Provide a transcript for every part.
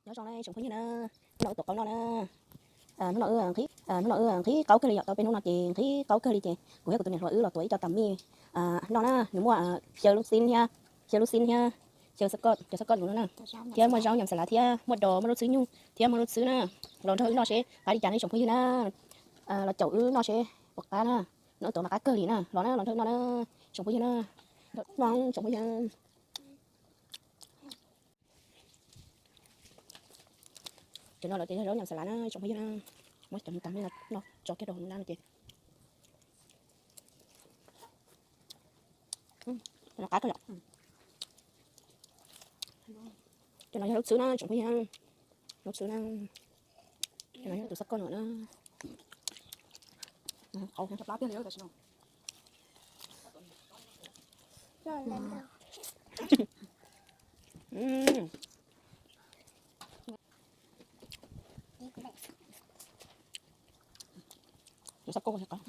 Nyob zoo na tsoom phooj ywg na, hnub no wb tuav qaub noj na. Hnub no wb nqhis, hnub no wb nqhis qaub kawg li yom, tau peb hnub no ces nqhis qaub kawg li ces kuv thiab kuv tus niam hluas wb los tuav ib co tas mij noj na. Nws muaj xyaw lub xib thiab, xyaw lub xib thiab, xyaw xab koj, cov xab koj ntawd na, thiab muaj zaub nyam xas lav thiab muaj dos, muaj lub txwb nyuj thiab muaj lub txwb na. Los nrog wb noj seb qab li cas ne tsoom phooj ywg na. Los caum wb noj seb puas qab na. Hnub no wb tuav mas qab kawg li na, los na los nrog wb noj na tsoom phooj ywg na. Noj tsoom phooj ywg. Cov no los ces yog zaub nyam xas lav na tsoom phooj ywg na. Muab cov me tas mij no tso kiag rau hauv no ces qab kawg yom. Cov no yog lub txwb na tsoom phooj ywg na, lub txwb na. Cov no yog tus xab koj no na. Tus xab koj qab.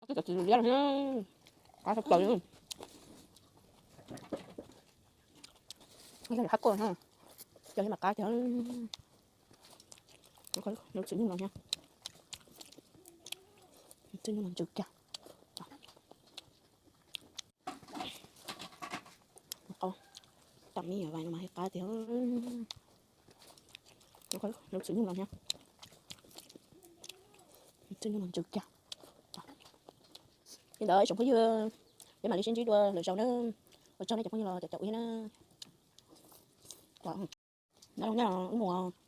Qab tsis liab li, qab tshaj plaws li. Yog li qab koj, cov li mas qab tiag. Lub txwb nyuj no thiab, txwb nyuj no ntsws kiag. Qab, tam mij vais no mas qab tiag. Lub txwb nyuj no thiab, txwb nyuj no ntsws kiag. Li ntawd tsoom phooj ywg, peb mam li sib ntsib dua lwm zaus na. Ua tsaug nej cov phooj ywg los caum caum wb na. Nyob zoo, wb mus.